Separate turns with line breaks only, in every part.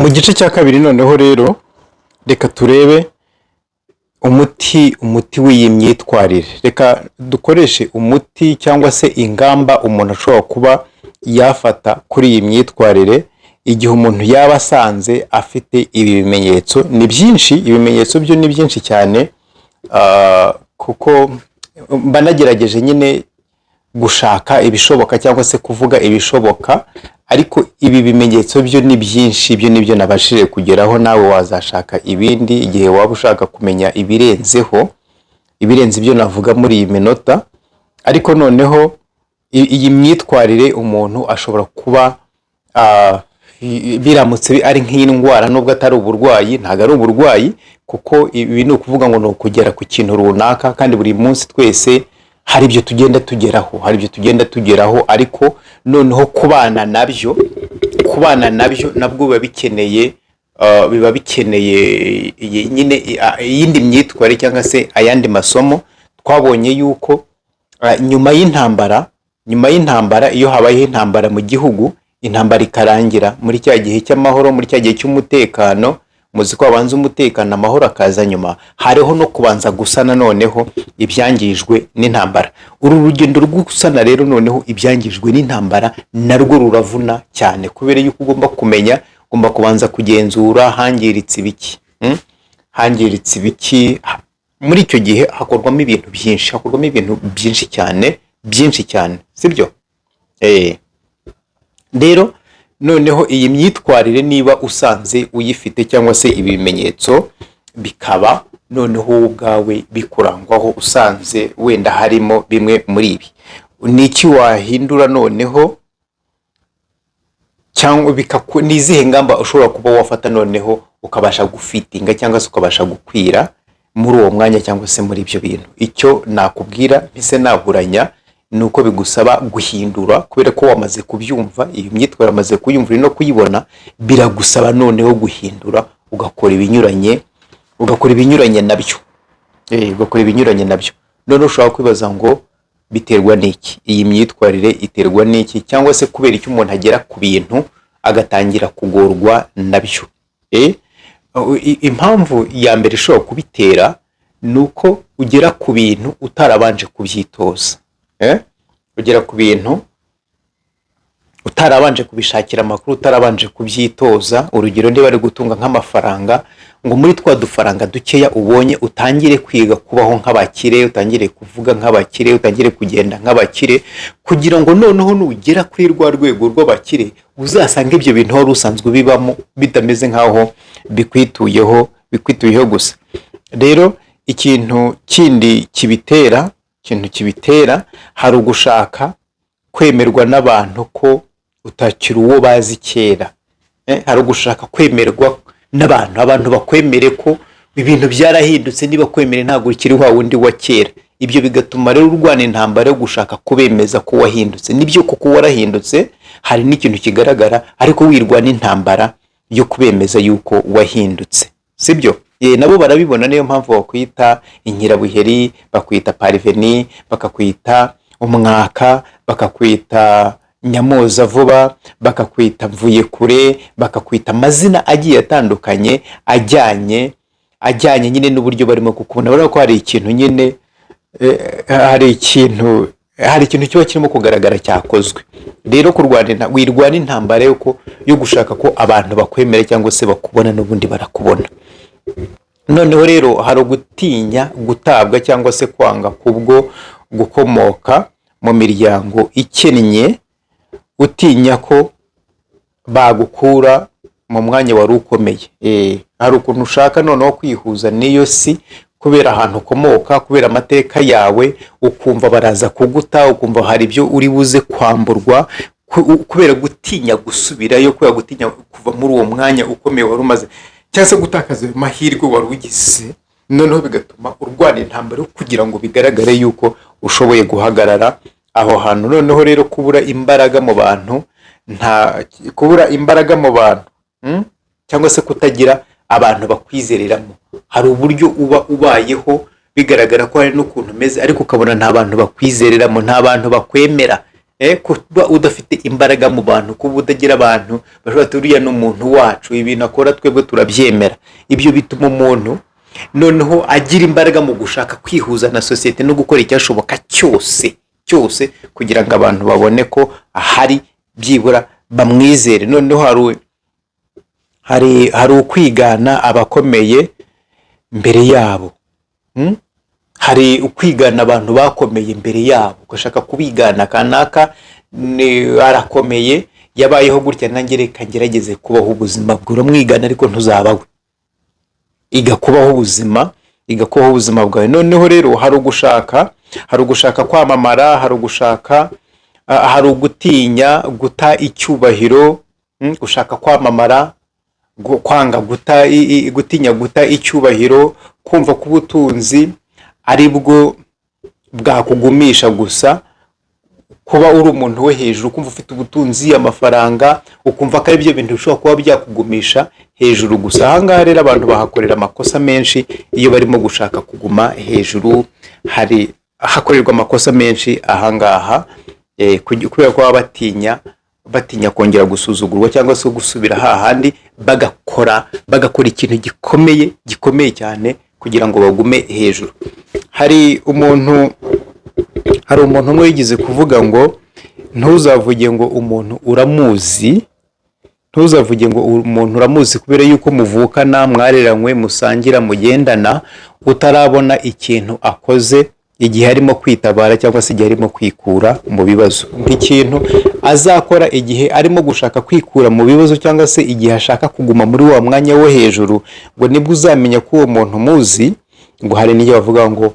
Mu gice cya kabiri noneho rero, reka turebe umuti w'iyi myitwarire. Reka dukoreshe umuti cyangwa se ingamba umuntu ashobora kuba yafata kuri iyi myitwarire igihe umuntu yaba asanze afite ibi bimenyetso. Ni byinshi, ibimenyetso byo ni byinshi cyane, kuko mba nagerageje nyine gushaka ibishoboka cyangwa se kuvuga ibishoboka, ariko ibi bimenyetso byo ni byinshi. Ibyo nibyo nabashije kugeraho. Nawe wazashaka ibindi igihe waba ushaka kumenya ibirenzeho, ibirenze ibyo navuga muri iyi minota. Ariko noneho iyi myitwarire umuntu ashobora kuba biramutse ari nk'indwara, nubwo atari uburwayi, ntabwo ari uburwayi, kuko ibi ni ukuvuga ngo ni ukugera ku kintu runaka, kandi buri munsi twese hari ibyo tugenda tugeraho, hari ibyo tugenda tugeraho. Ariko noneho kubana nabyo nabwo biba bikeneye iyi nyine iyindi myitwarire cyangwa se ayandi masomo. Twabonye yuko nyuma y'intambara, iyo habayeho intambara mu gihugu, intambara ikarangira muri cya gihe cy'amahoro, muri cya gihe cy'umutekano, muzi ko habanza umutekano, amahoro akaza nyuma, hariho no kubanza gusana noneho ibyangijwe n'intambara. Uru rugendo rwo gusana rero noneho ibyangijwe n'intambara narwo ruravuna cyane, kubera yuko ugomba kumenya, ugomba kubanza kugenzura hangiritse ibiki, Hangiritse ibiki? Muri icyo gihe hakorwamo ibintu byinshi, hakorwamo ibintu byinshi cyane, byinshi cyane, sibyo? Rero noneho iyi myitwarire, niba usanze uyifite cyangwa se ibi bimenyetso bikaba noneho wowe ubwawe bikurangwaho, usanze wenda harimo bimwe muri ibi, ni iki wahindura noneho, cyangwa ni izihe ngamba ushobora kuba wafata noneho ukabasha gufitinga cyangwa se ukabasha gukwira muri uwo mwanya cyangwa se muri ibyo bintu? Icyo nakubwira mpise nahuranya ni uko bigusaba guhindura, kubera ko wamaze kubyumva, iyo myitwarire wamaze kuyumva, uri no kuyibona, biragusaba noneho guhindura, ugakora ibinyuranye nabyo. Ugakora ibinyuranye nabyo. Noneho ushobora kwibaza ngo biterwa n'iki? Iyi myitwarire iterwa n'iki? Cyangwa se kubera icyo umuntu agera ku bintu agatangira kugorwa nabyo? Impamvu ya mbere ishobora kubitera ni uko ugera ku bintu utarabanje kubyitoza. Ugera ku bintu utarabanje kubishakira amakuru, utarabanje kubyitoza. Urugero, niba ari gutunga nk'amafaranga, ngo muri twa dufaranga dukeya ubonye utangire kwiga kubaho nk'abakire, utangire kuvuga nk'abakire, utangire kugenda nk'abakire, kugira ngo noneho nugera kuri rwa rwego rw'abakire uzasange ibyo bintu wari usanzwe ubibamo, bitameze nk'aho bikwituyeho gusa. Rero ikintu kindi kibitera, ikintu kibitera, hari ugushaka kwemerwa n'abantu ko utakiri uwo bazi kera. Hari ugushaka kwemerwa n'abantu, abantu bakwemere ko ibintu byarahindutse, niba kwemere ntabwo ukiri wa wundi wa kera. Ibyo bigatuma rero urwana intambara yo gushaka kubemeza ko wahindutse. Nibyo kuko warahindutse, hari n'ikintu kigaragara, ariko wirwana intambara yo kubemeza yuko wahindutse, sibyo? Nabo barabibona. Niyo mpamvu bakwita inkirabuheri, bakwita parvenu, bakakwita umwaka, bakakwita nyamoza vuba, bakakwita mvuye kure, bakakwita amazina agiye atandukanye ajyanye nyine n'uburyo barimo kukubona. Urabona ko hari ikintu nyine, hari ikintu kiba kirimo kugaragara cyakozwe. Rero wirwana intambara yo gushaka ko abantu bakwemera cyangwa se bakubona, n'ubundi barakubona. Noneho rero hari ugutinya gutabwa cyangwa se kwanga kubwo gukomoka mu miryango ikennye, utinya ko bagukura mu mwanya wari ukomeye. Hari ukuntu ushaka noneho kwihuza n'iyo si kubera ahantu ukomoka, kubera amateka yawe, ukumva baraza kuguta, ukumva hari ibyo uri buze kwamburwa kubera gutinya gusubirayo, kubera gutinya kuva muri uwo mwanya ukomeye wari umaze, cyangwa se gutakaza ayo mahirwe wari ugize. Noneho bigatuma urwana intambara yo kugira ngo bigaragare yuko ushoboye guhagarara aho hantu. Noneho rero kubura imbaraga mu bantu, nta kubura imbaraga mu bantu, Cyangwa se kutagira abantu bakwizereramo. Hari uburyo uba ubayeho bigaragara ko hari n'ukuntu umeze, ariko ukabona nta bantu bakwizereramo, nta bantu bakwemera. Kuba udafite imbaraga mu bantu, kuba utagira abantu bashobora ati: "Uriya ni umuntu wacu, ibintu akora twebwe turabyemera." Ibyo bituma umuntu noneho agira imbaraga mu gushaka kwihuza na sosiyete no gukora icyashoboka cyose cyose kugira ngo abantu babone ko ahari, byibura bamwizere. Noneho hari ukwigana abakomeye mbere yabo. Hari ukwigana abantu bakomeye mbere yabo, ugashaka kubigana. Kanaka arakomeye, yabayeho gutya, nanjye reka ngerageze kubaho ubuzima bwe. Uramwigana ariko ntuzaba we. Iga kubaho ubuzima, iga kubaho ubuzima bwawe. Noneho rero hari ugushaka kwamamara, hari ugushaka hari ugutinya guta icyubahiro, gushaka kwamamara, kwanga guta gutinya guta icyubahiro, kumva ko ubutunzi ari bwo bwakugumisha gusa, kuba uri umuntu wo hejuru, kumva ufite ubutunzi, amafaranga, ukumva ko ari byo bintu bishobora kuba byakugumisha hejuru gusa. Ahangaha rero abantu bahakorera amakosa menshi iyo barimo gushaka kuguma hejuru. Hari hakorerwa amakosa menshi ahangaha, kubera ko baba batinya kongera gusuzugurwa cyangwa se gusubira hahandi, bagakora ikintu gikomeye, gikomeye cyane kugira ngo bagume hejuru. Hari umuntu umwe wigeze kuvuga ngo: "Ntuzavuge ngo umuntu uramuzi, ntuzavuge ngo umuntu uramuzi kubera yuko muvukana, mwareranywe, musangira, mugendana, utarabona ikintu akoze igihe arimo kwitabara cyangwa se igihe arimo kwikura mu bibazo." Nk'ikintu azakora igihe arimo gushaka kwikura mu bibazo cyangwa se igihe ashaka kuguma muri wa mwanya wo hejuru, ngo nibwo uzamenya ko uwo muntu umuzi. Ngo hari n'igihe bavuga ngo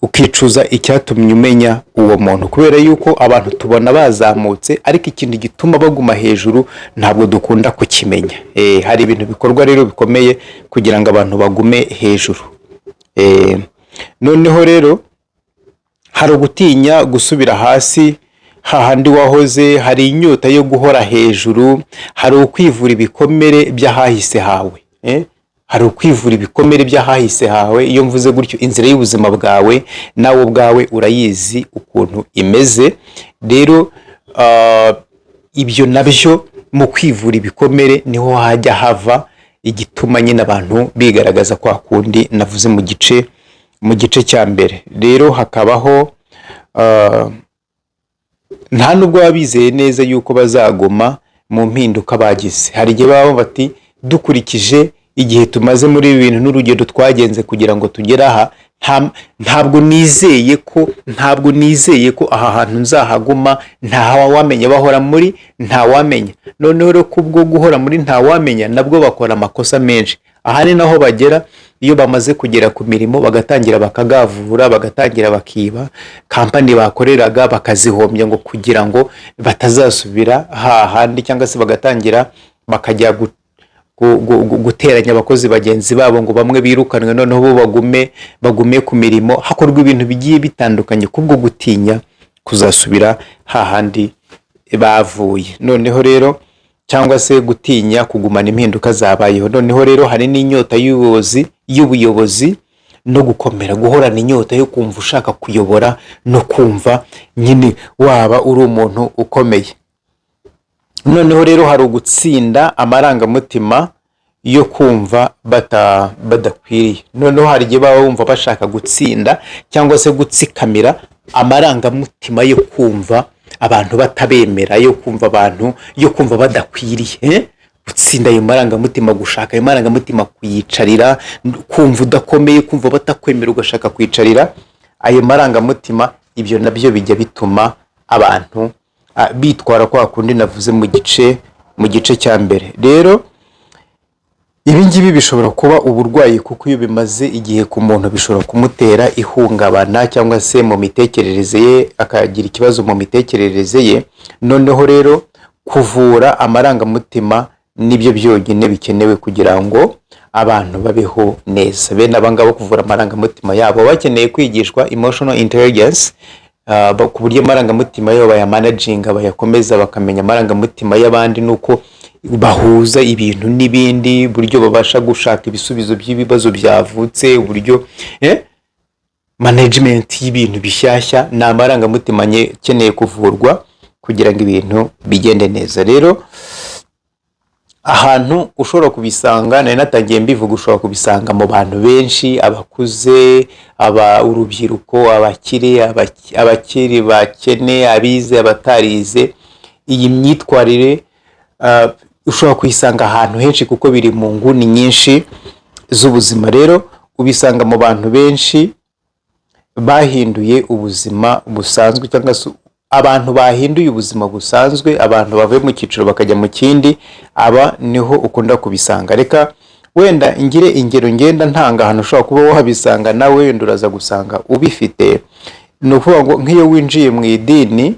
ukicuza icyatumye umenya uwo muntu, kubera yuko abantu tubona bazamutse, ariko ikintu gituma baguma hejuru ntabwo dukunda kukimenya. Hari ibintu bikorwa rero bikomeye kugira ngo abantu bagume hejuru. Noneho rero hari ugutinya gusubira hasi hahandi wahoze, hari inyota yo guhora hejuru, hari ukwivura ibikomere by'ahahise hawe. Hari ukwivura ibikomere by'ahahise hawe. Iyo mvuze gutyo, inzira y'ubuzima bwawe nawe ubwawe urayizi ukuntu imeze. Rero ibyo nabyo mu kwivura ibikomere niho hajya hava igituma nyine abantu bigaragaza kwa kundi navuze mu gice cya mbere. Rero hakabaho nta nubwo baba bizeye neza yuko bazaguma mu mpinduka bagize. Hari igihe baba bati: "Dukurikije igihe tumaze muri ibi bintu n'urugendo twagenze kugira ngo tugere aha, ntabwo nizeye ko aha hantu nzahaguma." Ntawamenya, bahora muri ntawamenya. Noneho rero kubwo guhora muri ntawamenya, nabwo bakora amakosa menshi. Aha ni naho bagera iyo bamaze kugera ku mirimo, bagatangira bakagavura, bagatangira bakiba kampani bakoreraga, bakazihombya ngo kugira ngo batazasubira hahandi, cyangwa se bagatangira bakajya guteranya abakozi bagenzi babo ngo bamwe birukanwe, noneho bo bagume ku mirimo. Hakorwa ibintu bigiye bitandukanye kubwo gutinya kuzasubira hahandi bavuye. Noneho rero cyangwa se gutinya kugumana impinduka zabayeho. Noneho rero hari n'inyota y'ubuyobozi no gukomera, guhorana inyota yo kumva ushaka kuyobora no kumva nyine waba uri umuntu ukomeye. Noneho rero hari ugutsinda amarangamutima yo kumva badakwiriye. Noneho hari igihe baba bumva bashaka gutsinda cyangwa se gutsikamira amarangamutima yo kumva abantu batabemera, yo kumva abantu, yo kumva badakwiriye, eh? Gutsinda ayo marangamutima, gushaka ayo marangamutima, kuyicarira, kumva udakomeye, kumva batakwemera, ugashaka kwicarira ayo marangamutima. Ibyo nabyo bijya bituma abantu bitwara kwa kundi navuze mu gice cya mbere. Rero ibi ngibi bishobora kuba uburwayi, kuko iyo bimaze igihe ku muntu bishobora kumutera ihungabana cyangwa se mu mitekerereze ye, akagira ikibazo mu mitekerereze ye. Noneho rero kuvura amarangamutima nibyo byonyine bikenewe kugira ngo abantu babeho neza. Bene aba ngaba, kuvura amarangamutima yabo, bakeneye kwigishwa emotional intelligence, ku buryo amarangamutima yabo bayamanaginga, bayakomeza, bakamenya amarangamutima y'abandi nuko bahuza ibintu n'ibindi, uburyo babasha gushaka ibisubizo by'ibibazo byavutse, uburyo management y'ibintu bishyashya. Ni amarangamutima akeneye kuvurwa. kugira ngo ibintu bigende neza. Rero ahantu ushobora kubisanga, nari natangiye mbivuga, ushobora kubisanga mu bantu benshi: abakuze, aba urubyiruko, abakire, abakiri bakene, abize, abatarize. Iyi myitwarire ushobora kuyisanga ahantu henshi kuko biri mu nguni nyinshi z'ubuzima. Rero ubisanga mu bantu benshi bahinduye ubuzima busanzwe, cyangwa se abantu bahinduye ubuzima busanzwe, abantu bavuye mu cyiciro bakajya mu kindi, aba niho ukunda kubisanga. Reka wenda ngire ingero ngenda ntanga ahantu ushobora kuba wabisanga, nawe wenda uraza gusanga ubifite. Ni ukuvuga ngo nk'iyo winjiye mu idini,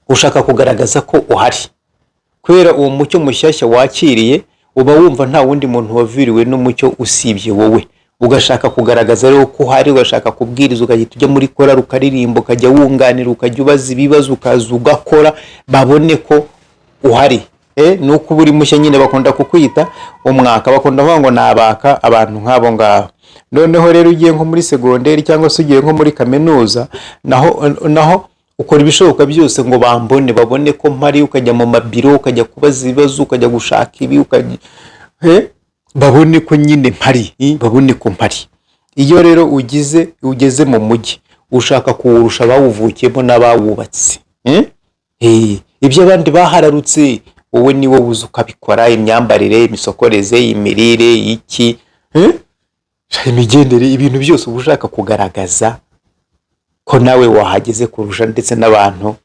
ushaka kugaragaza ko uhari kubera uwo mucyo mushyashya wakiriye. Uba wumva nta wundi muntu waviriwe n'umucyo usibye wowe. Ugashaka kugaragaza rero ko uhari, ugashaka kubwiriza, ugahita ujya muri korari ukaririmba, ukajya wunganira, ukajya ubaza ibibazo, ukaza ugakora, babone ko uhari. Ni uko uba uri mushya nyine, bakunda kukwita umwaka, bakunda kuvuga ngo nabaka abantu nk'abo ngabo. Noneho rero ugiye nko muri segonderi cyangwa se ugiye nko muri kaminuza, naho ukora ibishoboka byose ngo bambone, babone ko mpari. Ukajya mu mabiro, ukajya kubaza ibibazo, ukajya gushaka ibi, ukajya babone ko nyine mpari, babone ko mpari. Iyo rero ugeze mu mujyi, ushaka kuwurusha abawuvukiyemo n'abawubatse. Ibyo abandi bahararutse, wowe ni wowe uzi ukabikora: imyambarire, imisokoreze, imirire, iki, imigendere, ibintu byose uba ushaka kugaragaza ko nawe wahageze kurusha ndetse n'abantu.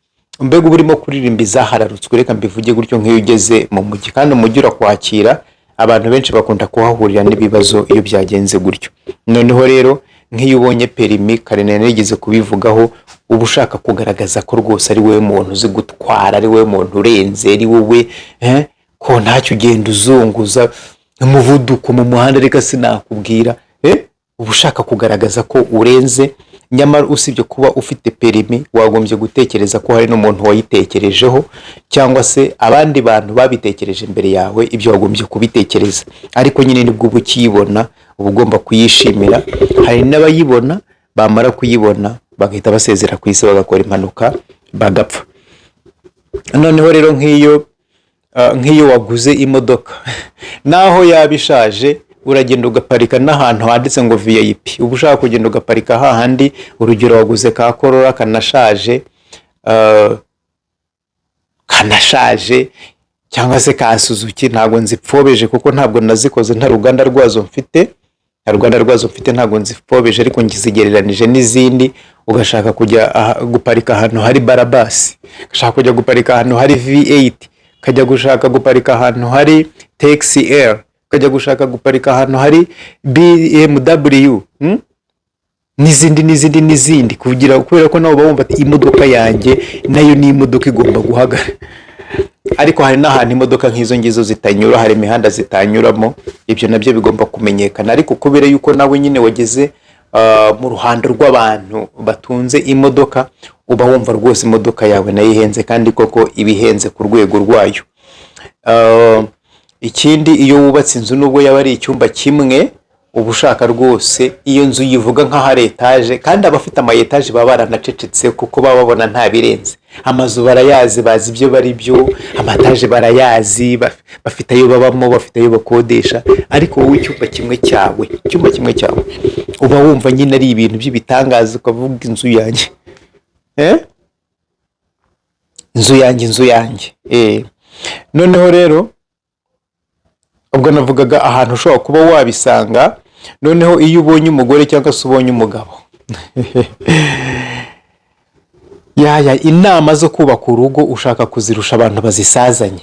Mbega uba urimo kuririmba izahararutswe, reka mbivuge gutyo. Nk'iyo ugeze mu mujyi, kandi umujyi urakwakira, abantu benshi bakunda kuhahurira n'ibibazo iyo byagenze gutyo. Noneho rero nk'iyo ubonye perimi, kare nari nigeze kubivugaho, uba ushaka kugaragaza ko rwose ari wowe muntu uzi gutwara, ari wowe muntu urenze, ari wowe ko ntacyo, ugenda uzunguza umuvuduko mu muhanda, reka sinakubwira. Uba ushaka kugaragaza ko urenze, nyamara usibye kuba ufite perimi, wagombye gutekereza ko hari n'umuntu wayitekerejeho, cyangwa se abandi bantu babitekereje imbere yawe. Ibyo wagombye kubitekereza, ariko nyine nibwo uba ukiyibona, uba ugomba kuyishimira. Hari n'abayibona, bamara kuyibona bagahita basezera ku isi, bagakora impanuka bagapfa. Noneho rero nk'iyo waguze imodoka, naho yaba ishaje, uragenda ugaparika n'ahantu handitse ngo VIP. Uba ushaka kugenda ugaparika hahandi. Urugero waguze ka Corolla kanashaje, kanashaje, cyangwa se ka Suzuki. Ntabwo nzipfobeje kuko ntabwo nazikoze, nta ruganda rwazo mfite, nta ruganda rwazo mfite, ntabwo nzipfobeje, ariko ngizigereranije n'izindi. Ugashaka kujya guparika ahantu hari Brabus, ugashaka kujya guparika ahantu hari V8, ukajya gushaka guparika ahantu hari TXL, ukajya gushaka guparika ahantu hari BMW, N'izindi n'izindi n'izindi, kugira kubera ko nabo bumva ati imodoka yanjye nayo ni imodoka igomba guhagarara. Ariko hari n'ahantu imodoka nk'izo ngizo zitanyura, hari imihanda zitanyuramo, ibyo nabyo bigomba kumenyekana. Ariko kubera yuko nawe nyine wageze mu ruhando rw'abantu batunze imodoka, uba wumva rwose imodoka yawe nayo ihenze, kandi koko iba ihenze ku rwego rwayo. Ikindi, iyo wubatse inzu, nubwo yaba ari icyumba kimwe, uba ushaka rwose iyo nzu yivuga nk'aho ari etaje. Kandi abafite ama etaje baba baranacecetse kuko baba babona nta birenze. Amazu barayazi, bazi ibyo bari byo, amataje barayazi, bafite ayo babamo, bafite ayo bakodesha. Ariko wowe icyumba kimwe cyawe, icyumba kimwe cyawe, uba wumva nyine ari ibintu by'ibitangaza, ukavuga inzu yanjye, eh? Inzu yanjye, inzu yanjye. Noneho rero ubwo navugaga ahantu ushobora kuba wabisanga. Noneho iyo ubonye umugore cyangwa se ubonye umugabo, yaya, inama zo kubaka urugo ushaka kuzirusha abantu bazisazanye.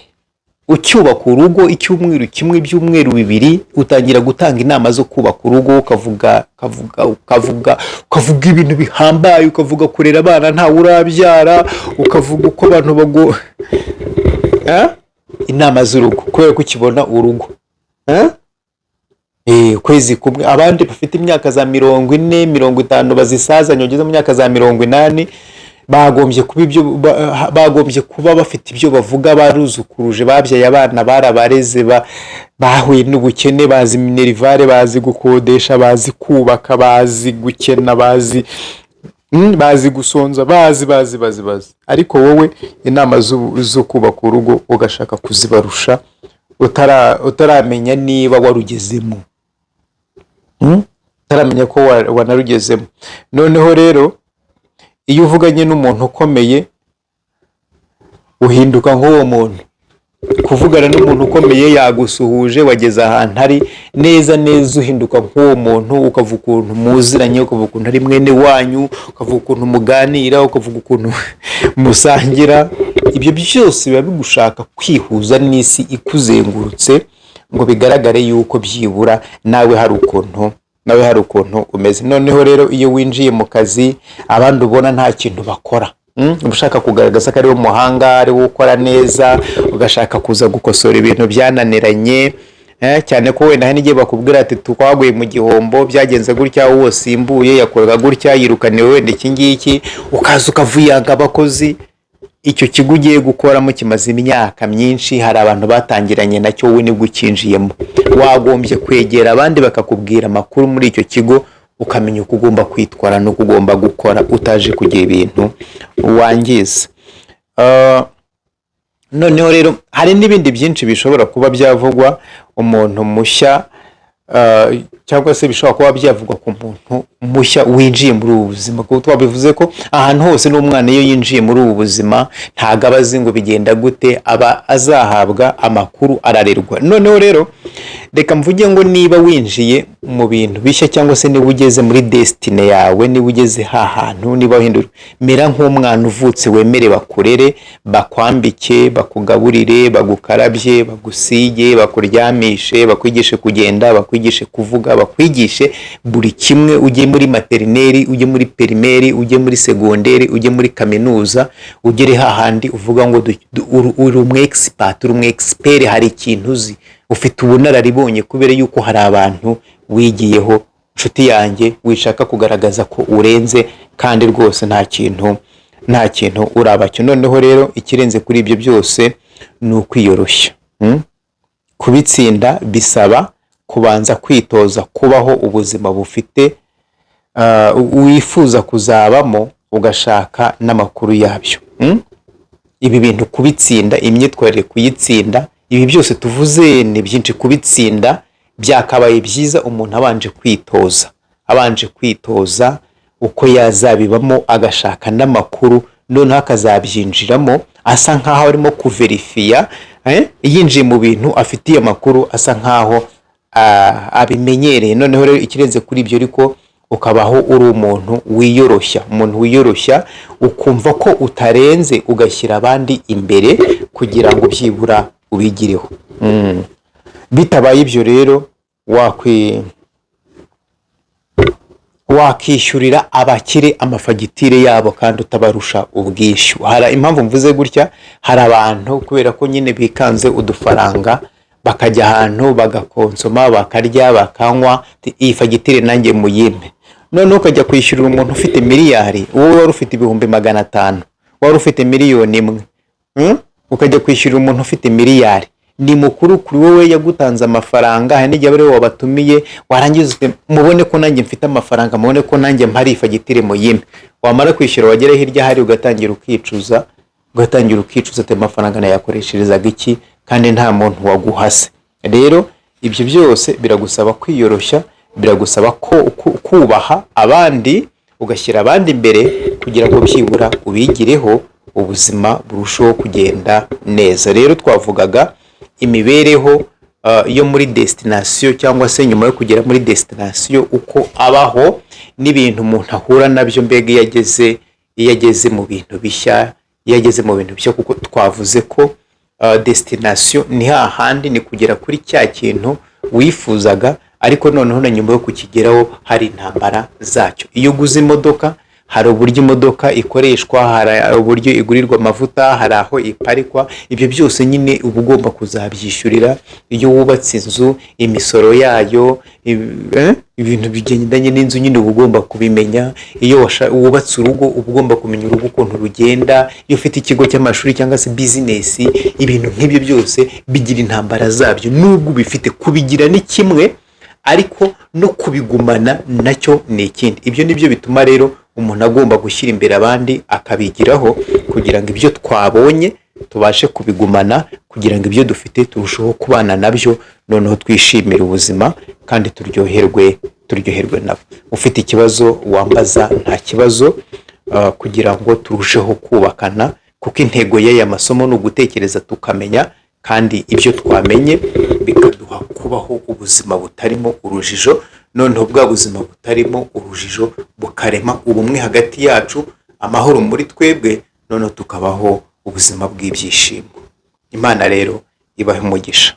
Ucyubaka urugo icyumweru kimwe, ibyumweru 2, utangira gutanga inama zo kubaka urugo, ukavuga, ukavuga, ukavuga, ukavuga ibintu bihambaye, ukavuga kurera abana ntawe urabyara, ukavuga uko abantu bago. Eh? Inama z'urugo kubera ko ukibona urugo. Eh? Ukwezi kumwe, abandi bafite imyaka za 40, 50 bazisazanye, ugeze mu myaka za 80, bagombye kuba bafite ibyo bavuga, baruzukuruje, babyaye abana, barabareze, bahuye n'ubukene, bazi minerval, bazi gukodesha, bazi kubaka, bazi gukena, bazi Bazi gusonza, bazi bazi bazi bazi, ariko wowe inama zo kubaka urugo ugashaka kuzibarusha utaramenya niba warugezemo. Utaramenya ko wanarugezemo. Noneho rero iyo uvuganye n'umuntu ukomeye, uhinduka nk'uwo muntu. Kuvugana n'umuntu ukomeye, yagusuhuje, wageze ahantu ari neza neza, uhinduka nk'uwo muntu, ukavuga ukuntu muziranye, ukavuga ukuntu ari mwene wanyu, ukavuga ukuntu muganira, ukavuga ukuntu musangira. Ibyo byose biba bigushaka kwihuza n'isi ikuzengurutse, ngo bigaragare yuko byibura nawe hari ukuntu umeze. Noneho rero iyo winjiye mu kazi, abandi ubona nta kintu bakora. Uba ushaka kugaragaza ko ari wo muhanga, ari wo ukora neza, ugashaka kuza gukosora ibintu byananiranye, cyane ko wenda hari n'igihe bakubwira ati: "Twaguye mu gihombo, byagenze gutya, uwo simbuye yakoraga gutya, yirukaniwe wenda iki ngiki", ukaza ukavuyanga abakozi. Icyo kigo ugiye gukoramo kimaze imyaka myinshi, hari abantu batangiranye nacyo, wowe nibwo ukinjiyemo. Wagombye kwegera abandi bakakubwira amakuru muri icyo kigo, ukamenya uko ugomba kwitwara n'uko ugomba gukora, utaje kugira ibintu wangiza. Noneho rero hari n'ibindi byinshi bishobora kuba byavugwa umuntu mushya, cyangwa se bishobora kuba byavugwa ku muntu mushya winjiye muri ubu buzima, kuko twabivuze ko ahantu hose n'umwana iyo yinjiye muri ubu buzima ntabwo aba azi ngo bigenda gute, aba azahabwa amakuru, ararerwa. Noneho rero reka mvuge ngo niba winjiye mu bintu bishya, cyangwa se niba ugeze muri destinée yawe, niba ugeze ha hantu, niba wahindura, mera nk'umwana uvutse, wemere bakurere, bakwambike, bakugaburire, bagukarabye, bagusige, bakuryamishe, bakwigishe kugenda, bakwigishe kuvuga, bakwigishe buri kimwe. Ujye muri maternelle, ujye muri primaire, ujye muri secondaire, ujye muri kaminuza, ugere hahandi uvuga ngo uri umu expert, uri umu expert, hari ikintu uzi, ufite ubunararibonye kubera yuko hari abantu wigiyeho. Nshuti yanjye, wishaka kugaragaza ko urenze kandi rwose nta kintu uraba cyo. Noneho rero ikirenze kuri ibyo byose ni ukwiyoroshya. Kubitsinda bisaba kubanza kwitoza kubaho ubuzima bufite wifuza kuzabamo, ugashaka n'amakuru yabyo. Ibi bintu kubitsinda, imyitwarire kuyitsinda, ibi byose tuvuze ni byinshi. Kubitsinda byakabaye byiza umuntu abanje kwitoza uko yazabibamo, agashaka n'amakuru, noneho akazabyinjiramo asa nkaho arimo kuverifiya, yinjiye mu bintu afitiye amakuru, asa nkaho abimenyereye. Noneho rero ikirenze kuri ibyo ariko, ukabaho uri umuntu wiyoroshya, umuntu wiyoroshya, ukumva ko utarenze, ugashyira abandi imbere kugira ngo byibura ubigireho. Bitabaye ibyo rero, wakishyurira abakire amafagitire yabo kandi utabarusha ubwishyu. Hari impamvu mvuze gutya: hari abantu, kubera ko nyine bikanze udufaranga, bakajya ahantu bagakonsoma, bakarya, bakanywa, ati, "Iyi fagitire nanjye muyimpe." Noneho ukajya kwishyurira umuntu ufite miliyari, wowe wari ufite 500,000, wari ufite 1 miliyoni? Ukajya kwishyurira umuntu ufite miliyari, ni mukuru kuri wowe, yagutanze amafaranga, hari n'igihe aba ariwe wabatumiye. Warangiza uti: "Mubone ko nanjye mfite amafaranga, mubone ko nanjye mpari, fagitire muyimpe." Wamara kwishyura, wagera hirya hari ugatangira ukicuza ati: "Amafaranga nayakoresherezaga iki kandi nta muntu waguhase?" Rero ibyo byose biragusaba kwiyoroshya, biragusaba ko kubaha abandi, ugashyira abandi imbere kugira ngo byibura ubigireho, ubuzima burusheho kugenda neza. Rero twavugaga imibereho yo muri destination, cyangwa se nyuma yo kugera muri destination, uko abaho n'ibintu umuntu ahura nabyo. Mbega iyo ageze mu bintu bishya, iyo ageze mu bintu bishya, kuko twavuze ko destination ni hahandi, ni kugera kuri cya kintu wifuzaga, ariko noneho na nyuma yo kukigeraho hari intambara zacyo. Iyo uguze imodoka, hari uburyo imodoka ikoreshwa, hari uburyo igurirwa amavuta, hari aho iparikwa, ibyo byose nyine uba ugomba kuzabyishyurira. Iyo wubatse inzu, imisoro yayo, ibintu bigendanye n'inzu nyine uba ugomba kubimenya. Iyo wubatse urugo, uba ugomba kumenya urugo ukuntu rugenda. Iyo ufite ikigo cy'amashuri cyangwa se business, ibintu nk'ibyo byose bigira intambara zabyo. Nubwo ubifite, kubigira ni kimwe, ariko no kubigumana nacyo ni ikindi. Ibyo ni byo bituma rero umuntu agomba gushyira imbere abandi akabigiraho, kugira ngo ibyo twabonye tubashe kubigumana, kugira ngo ibyo dufite turusheho kubana nabyo, noneho twishimire ubuzima kandi turyoherwe nabo. Ufite ikibazo wambaza, nta kibazo, kugira ngo turusheho kubakana, kuko intego y'aya masomo ni ugutekereza tukamenya, kandi ibyo twamenye bikaduha kubaho ubuzima butarimo urujijo. Noneho bwa buzima butarimo urujijo bukarema ubumwe hagati yacu, amahoro muri twebwe, noneho tukabaho ubuzima bw'ibyishimo. Imana rero ibahe umugisha.